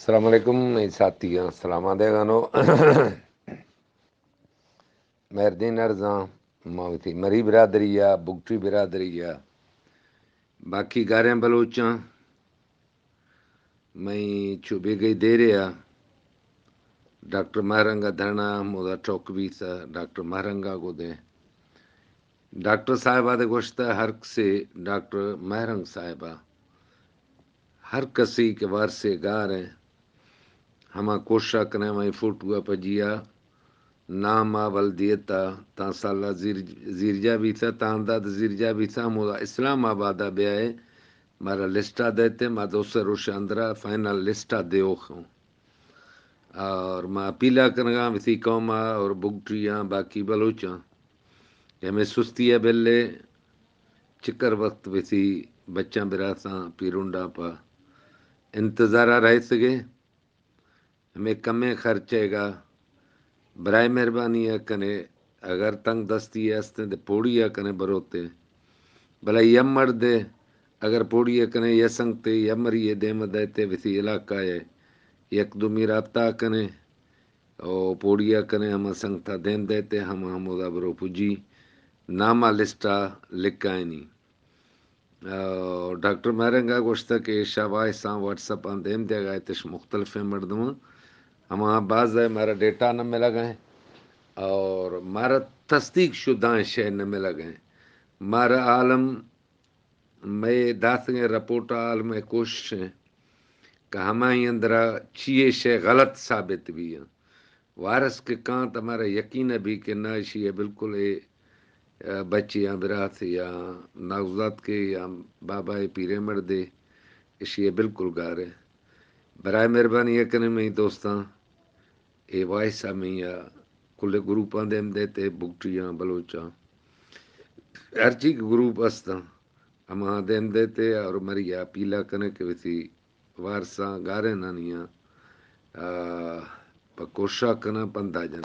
السلام علیکم، اے ساتھی آں، سلام آدے گانو۔ مہردین ارزاں، ما وتی مری برادری یا بگٹی برادری یا باقی گاریں بلوچاں، مئی چو بیگئی دیرے آ ڈاکٹر مہرنگا دھرنا ہمودا ٹوک بیتا، ڈاکٹر مہرنگا گو دے۔ ڈاکٹر صاحبہ دے گوشتا ہر کسے ڈاکٹر مہرنگ صاحبہ، ہر کسی کہ وارسے گار ہیں، ہما کوشا کنے ہمائی فوٹو پجیا نام آ ول دیتا، تاں سالا زیر، زیرجا بیتا، تاں داد زیرجا بیتا، ہمودا اسلام آباد آ بیائے، مارا لسٹا دیتے، ما دو سے روش اندرا فائنل لسٹا دیوخوں۔ اور ما اپیلا کنگا وتی قوما اور بگٹیاں باقی بلوچاں کہ ہمیں سستی ہے بلے چکر وقت وتی بچاں براساں پیرونڈاں پہ انتظارا رہ سگے۔ ہمیں کمیں خرچے گا برائے مہربانی ء کنے اگر تنگ دستی ء استیں تے پوڑی ء کنے بروتے۔ بلے یم مردے اگر پوڑی ء کنے یا سنگتے یا مری ء دیم ء دیتے وتی علاقہ ء یک دومی رابطہ کنے او پوڑی ء کنے ہما سنگتا دیم دیتے ہما ہمودا برو پجی ناما لسٹا لکھائنی۔ او ڈاکٹر مہرنگا گوشتہ کہ شاباش ساں واٹس اپ آں دیم دیگا اتش مختلفیں مردماں، ہما باز ہے مارا ڈیٹا نہ ملگ ہیں اور مارا تصدیق شدہ شے نہ ملگ ہیں۔ مارا عالم مئے داتگیں رپورٹ عالم کوشش ہیں کہ ہمائی اندرا چیئے شے غلط ثابت بھی ہیں۔ وارث کہ کانت ہمارا یقین ء بھی کہ نہ اشی ء بالکل اے، ء، بچے یا برات یا نوزاد کے یا بابا ء پیرے مردے اشی ء بالکل گار ہے۔ برائے مہربانی ء کنے مئی دوستاں اے وائس ء مئی ء کل گروپاں دیم دیتے بگٹیاں بلوچاں ہرچی کہ گروپ استاں ہما دیم دیتے اور مری اپیلا کنے کہ وتی وارساں گارینانی آں، آ، پہ کوشاں کناں پندہ جناں۔